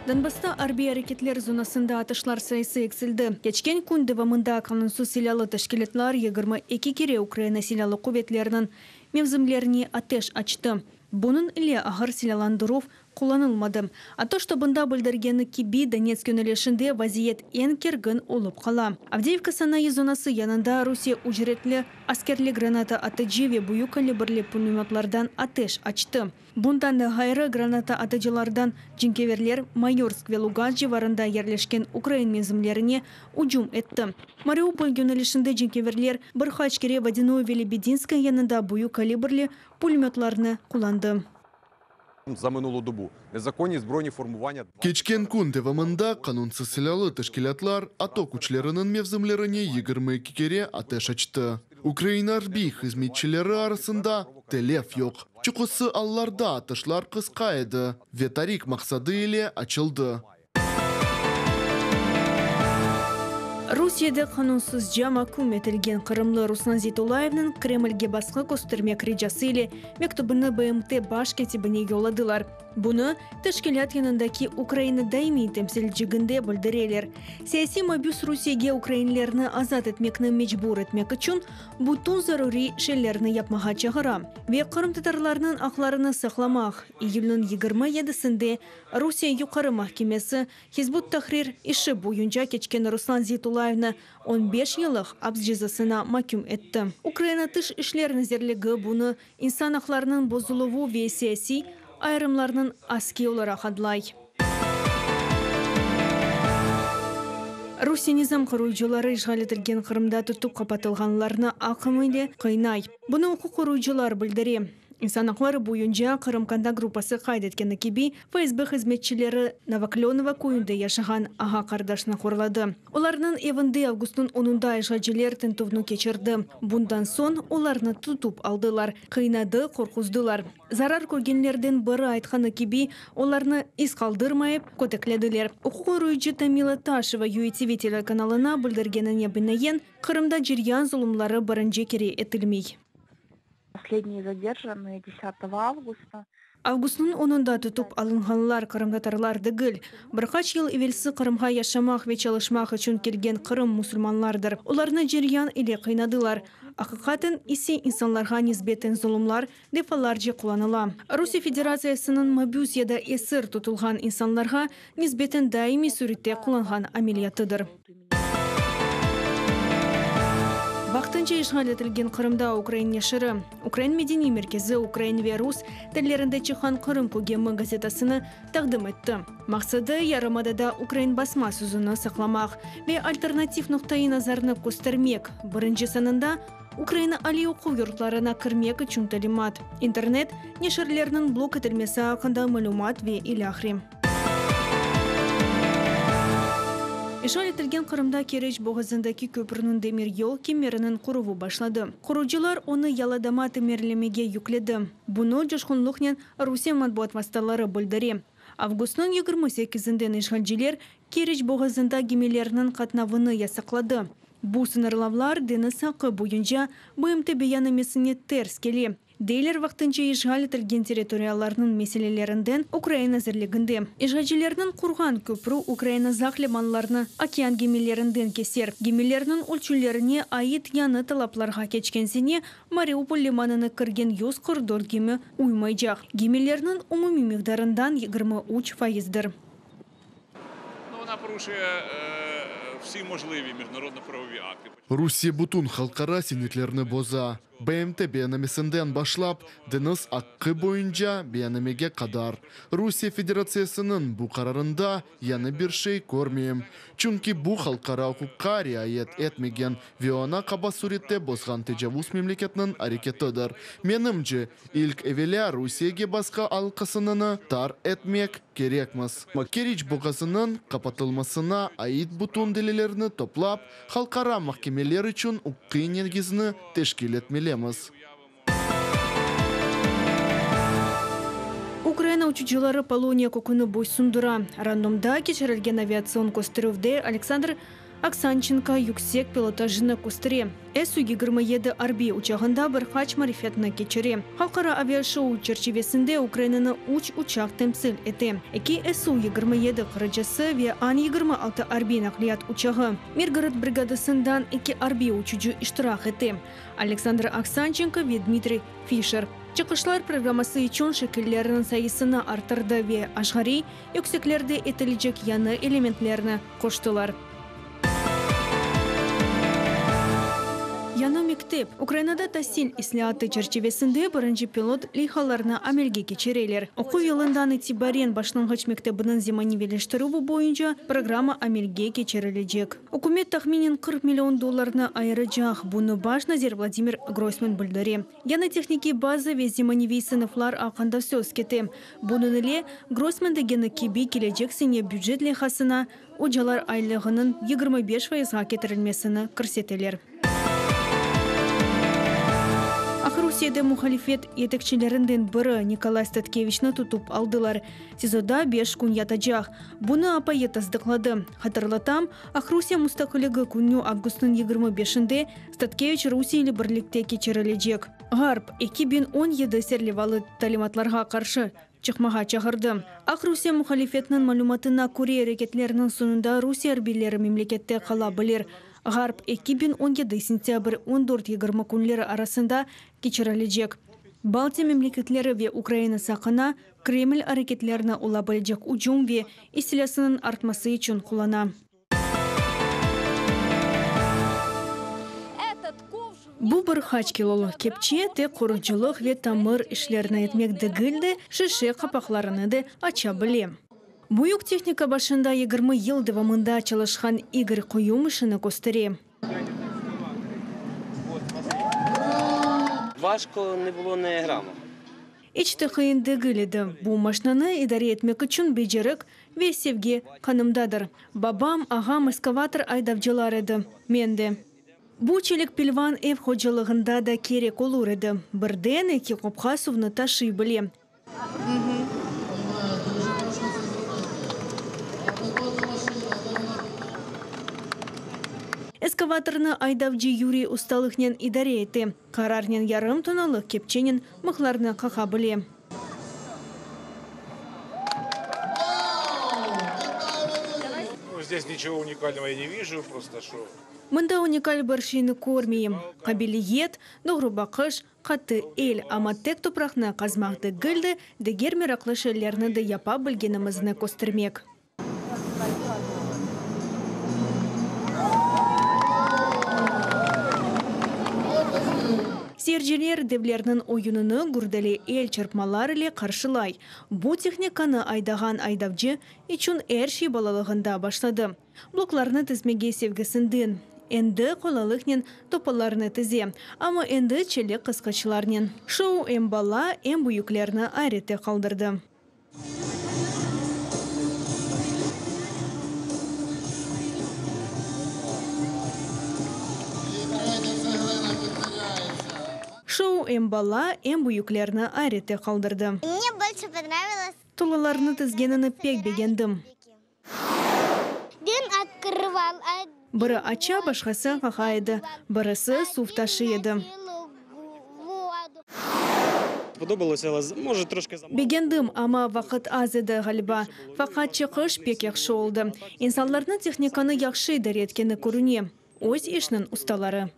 Donbassta arbiy areketler zonasında atışlar sayısı eksildi. Keçken kün devamında qanunsız silâlı teşkilâtlar 22 kere Ukraina Silâlı quvetleriniñ mevzimlerine ateş açtı. Bunıñ ile ağır silâlandıruv qullanılmadı. ATO ştabında bildirgeni kibi, Donetsk yönelişinde vaziyet eñ kergin olıp qala. Avdeyevka sanayı zonası yanında Rusiye ücretli askerli granata atıcı ve büyük kalibrli pulemötlardan ateş açtı. Bundan da ğayrı, granata atıcılardan cenkâverler Mayorsk ve Lugansk civarında yerleşken ukrain mevzimlerine ücüm etti. Mariupol yönelişinde cenkâverler bir qaç kere Vodânoye ve Lebedinskoye yanında büyük kalibrli pulemötlarnı qullandı. Za mınulı dobu nezakonni zbroyni formuvanya. Keçken kün devamında qanunsız silâlı teşkilâtlar ATO küçleriniñ mevzimlerine 22 kere ateş açtı. Ukraina arbiy hızmetçileri arasında telef yoq. Çoqusı allarda atışlar qısqa edi ve tarik maqsadı ile açıldı. Rusiyede qanunsızca maküm etilgen qırımlı Ruslan Zeytullayevniñ Kremlge basqı köstermek ricası ile mektübini BMT Baş kâtibine yolladılar. Bunı teşkilât yanındaki Ukraina daimiy temsilciginde bildireler. Siyasiy mabüs Rusiyege ukrainlerni azat etmekni mecbur etmek içün bütün zaruriy şeylerni yapmağa çağıra ve qırımtatarlarnıñ aqlarını saqlamaq iyülniñ 27-sinde Rusiye Yuqarı mahkemesi Hizb ut-Tahrir işi boyunca keçken Ruslan Zeytullayevni on beş yıllıq aps cezasına maküm etti. Ukraina Tış işler nazirligi bunı insan aqlarınıñ bozuluvı ve siyasiy ayırımlarnıñ aski olaraq adlay. Rusiye nizam qoruyıcıları işğal etilgen Qırımda tutıp qapatılğanlarnı aqım ile qıynay. Bunı uquq qoruyıcılar bildire. İnsan aqları boyunca Qırım kontakt gruppası qayd etkeni kibi, FSB hızmetçileri Novoklönovo köyünde yaşağan ağa-qardaşnı qorladı. Olarnıñ evinde avgustnıñ onunda işğalciler tintüvni keçirdi. Bundan soñ olarnı tutıp aldılar, qıynadı, qorquzdılar. Zarar körgenlerden biri aytqanı kibi, olarnı iz qaldırmayıp, köteklediler. Uquq qoruyıcı Tamila Taşeva UATV telekanalına bildirgenine binaen, Qırımda ceryan zulumları birinci kere etilmey. Posledniye zadержанные desâtogo avgusta. Avgustnıñ onunda tutıp alınğanlar qırımtatarlar degil, bir qaç yıl evelsi Qırımğa yaşamaq ve çalışmaq içün kelgen Qırım musulmanlardır. Olarnı ceryan ile qıynadılar. Aqiqaten ise insanlarğa nisbeten zulumlar defalarca qullanıla. Rusiye Federatsiyasınıñ mabüs ya da esir tutulğan insanlarğa nisbeten daimiy sürette qullanğan ameliyatıdır. Vaqtınca işğal etilgen Qırımda ukrain neşiri, Ukrain medeniy merkezi ukrain ve rus tillerinde çıqqan Qırım kögemi gazetasını taqdim etti. Maqsadı, yarımadada ukrain basma sözüni saqlamaq ve alternativ noqtaiy nazarnı köstermek. Birinci sanında Ukraina aliy oquv yurtlarına kirmek içün talimat, internet neşirlerniñ blok etilmesi aqqında malümat ve ilâhre. İşğal etilgen Qırımda Keriç boğazındaki köpürniñ demiryol kemeriniñ quruvı başladı. Qurucılar onı yaladama temirlemege yükledi. Bunı coşqunlıqnen Rusiye matbuat vastaları bildire. Avgustnıñ 28-inden işğalciler Keriç boğazında gemilerniñ qatnavını yasaqladı. Bu sıñırlavlar deñiz aqqı boyunca BMT beyannamesine ters kele. Deyler vaqtınca işğal etilgen territoriyalarnıñ meselelerinden Ukraina nazirliginde. İşğalcilerniñ qurğan köprü Ukraina zaq limanlarını okean gemilerinden keser. Gemilerniñ ölçülerine ait yañı talaplarğa keçken sene Mariupol limanına kirgen 144 gemi uymaycaq. Gemilerniñ umumiy miqdarından 23 faizdir. Rusiye bütün halqara senetlerni boza, BMT beyannamesinden başlap, deñiz aqqı boyunca beyannamege qadar. Rusiye Federatsiyasınıñ bu qararında yañı bir şey körmeyim, çünki bu halqara uquqqa riayet etmegen ve oña qaba sürette bozğan tecavuz memleketniñ areketidir. Menimce, İlk evelâ Rusiyege basqı alqasınını tar etmek kerekmiz. Keriç boğazınıñ qapatılmasına ait bütün delillerni toplap, halqara mahkemeler içün uquqiy negizni teşkil etmelimiz. Ukraina uçucıları Poloniya köküni boysundıra. Randomda keçirilgen aviatsion kösterüvde Aleksandr. Oksançenko yüksek pilotajını köstere, SU 27 arbiy uçağında bir qaç marifetni keçire. Halqara aviaşou çerçivesinde Ukrainanı üç uçaq temsil ete, eki SU 27 qırıcısı ve An 26 arbiy naqliyat uçağı. Mirgorod brigadasından eki arbiy uçucı iştirak ete, Aleksandr Oksançenko ve Dmitriy Fişer. Çıqışlar programması içün şekillerniñ sayısını arttırdı ve aşğariy yükseklerde etilecek yañı elementlerni qoştılar. Yañı mektep, Ukrainada tasil islâatı çerçivesinde birinci pilot leyhalarnı amelge keçireler. Oquv yılından itibaren başlanğıç mektebiniñ zemaneviyleştirüvi boyunca programma amelge keçirilecek. Ükümet tahminen 40 million dollarnı ayıracaq, bunı baş nazir Vladimir Groysman bildire. Yañı tehnikiy baza ve zemaneviy sınıflar aqqında söz kete. Bunıñ ile, Groysman degeni kibi, kelecek sene bücet leyhasına ocalar aylığınıñ 25 fayızğa ketirilmesini kirseteler. Aqrusiyede muhalifet yetekçilerinden biri Nikolay Statkeviçni tutıp aldılar. SİZOda beş kün yatacaq. Bunı apayı tasdıqladı. Hatırlatam, Aqrusiye mustaqilligi künü avgustnıñ 25-inde Statkeviç Rusiye ile birlikte keçirilecek. Ğarp, 2017 serlevalı talimatlarğa qarşı çıqmağa çağırdı. Aqrusiye muhalifetiniñ malümatına köre, areketlerniñ soñunda Rusiye arbiyleri memlekette qala bilir. Ğarp, 2017 sentâbr on dört 20 künleri arasında keçirilecek. Baltiya memleketleri ve Ukraina saqına, Kreml areketlerini ola bilecek ücüm ve istilâsınıñ artması içün qullana. Bu bir qaç kilolıq kepçe tek qurucılıq ve tamir işlerini etmek degil de, şişe qapaqlarını da aça bile. Büyük tehnika başında 20 yıl devamında çalışqan İgor Quyum işini köstere. Важко не було ні грама. İç te qıyın degil edi. Bu maşinanı idare etmek içün becerik ve sevgi qanımdadır. Babam, ağam eskavator aydavcılar edi. Men de. Bu çelik pelvan ev hocalığında da kerek olur edi. Birden eki qopqa suvnı taşıy bile. Eskavatornı aydavcı Yuriy ustalıqnen idare ete. Qararnen yarım tonnalıq kepçenen mıhlarnı qaqa bile. Ну, здесь ничего уникального я не вижу, просто что Mında unikal bir şeyni körmeyim. Qabiliyet, doğru baqış, qattı el, amma tek topraqnı qazmaq degil de, diger meraqlı şeylerni de yapa bilgenimizni köstermek. Seyirciler devlerniñ oyunını gürdeli el çırpmalar ile qarşılay. Bu tehnikanı aydağan aydavcı içün er şey balalığında başladı. Bloklarnı tizmege sevgisinden. Endi qolaylıqnen topalarnı tize, amma endi çelik qısqıçlarnen. Şou em bala, em büyüklerni ayrette qaldırdı. Şou em bala, em büyüklerni ayrette qaldırdı. Мне больше понравилось. Tulalarnı tizgenini pek begendim. Один открывал, Biri aça, başqası qaqa edi. Birisi suv taşıy edi. воду. Сподобалося, але може трошки замало. Begendim, amma vaqıt az edi, ğaliba. Faqat çıqış pek yahşı oldı. İnsanlarnıñ tehnikanı yahşı idare etkeni körüne. Öz işiniñ ustaları.